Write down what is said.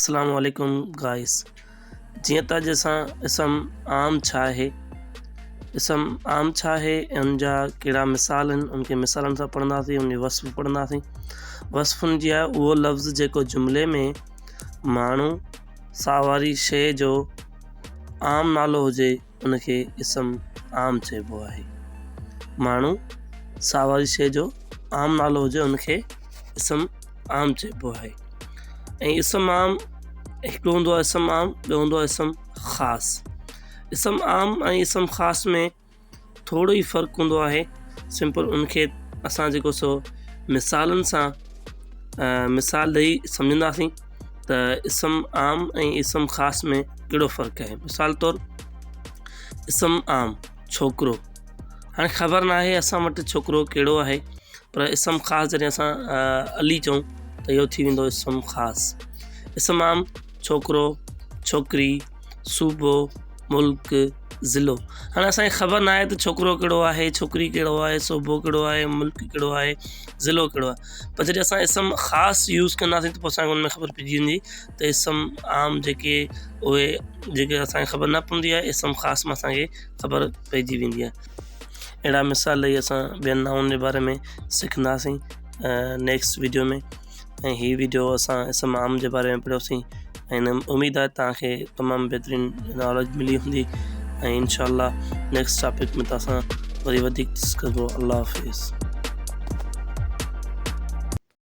السلام عليڪم گائس جيئن ته اڄ اسان اسم عام ڇا آهي اسم عام ڇا آهي ۽ ان جا ڪهڙا مثال آهن ان کي مثالن سان پڙهنداسين ان جي وصف پڙهنداسين وصف ان جي آهي اهو لفظ جيڪو جملي ۾ ماڻهو ساهواري شيء جو عام نالو هجي ان کي اسم عام چئبو آهي. ماڻهو ساهواري شيء جو عام نالو هجي ان کي اسم عام چئبو آهي ۽ اسم عام هڪڙو هوندو آهي اسم عام ٻيو هوندو آهي اسم خاص. اسم عام ۽ اسم خاص ۾ ٿورو ئي فرق هوندو آهي سمپل ان کي اسان جيڪو سو مثالن سان مثال ڏئي سمجهنداسين ته اسم عام ۽ اسم خاص ۾ ڪهڙو فرق آهي مثال طور اسم عام ڇوڪرو هاڻي خبر نه آهي اسان وٽ ڇوڪرو ڪهڙو آهي پر اسم خاص جڏهن اسان علي چئون ته اهو ٿي ويندو اسم خاص. اسم عام ڇوڪرو، ڇوڪري، صوبو، ملڪ، ضلعو. هاڻي اسان کي خبر ناهي ته ڇوڪرو ڪهڙو آهي، ڇوڪري ڪهڙو آهي، صوبو ڪهڙو آهي، ملڪ ڪهڙو آهي، ضلعو ڪهڙو آهي. پر جڏهن اسان اسم خاص يوز ڪنداسين ته پوء اسان کي ان ۾ خبر پئجي ويندي ته اسم عام جيڪي اهي جيڪي اسان کي خبر نه پوندي آهي اسم خاص مان اسان کي خبر پئجي ويندي آهي. اهڙا مثال ڏئي اسان ٻين نائون جي باري ۾ سکنداسين نيڪسٽ ويڊيو ۾ ۽ هي ويڊيو اسان اسم عام جي باري ۾ پڙهيوسين ۽ اميد آهي توهان کي تمام بهترين ناليج ملي هوندي ۽ انشاء الله نيڪسٽ ٽاپڪ ۾ توهان سان وري وڌيڪ ڊسڪس ڪبو الله حافظ.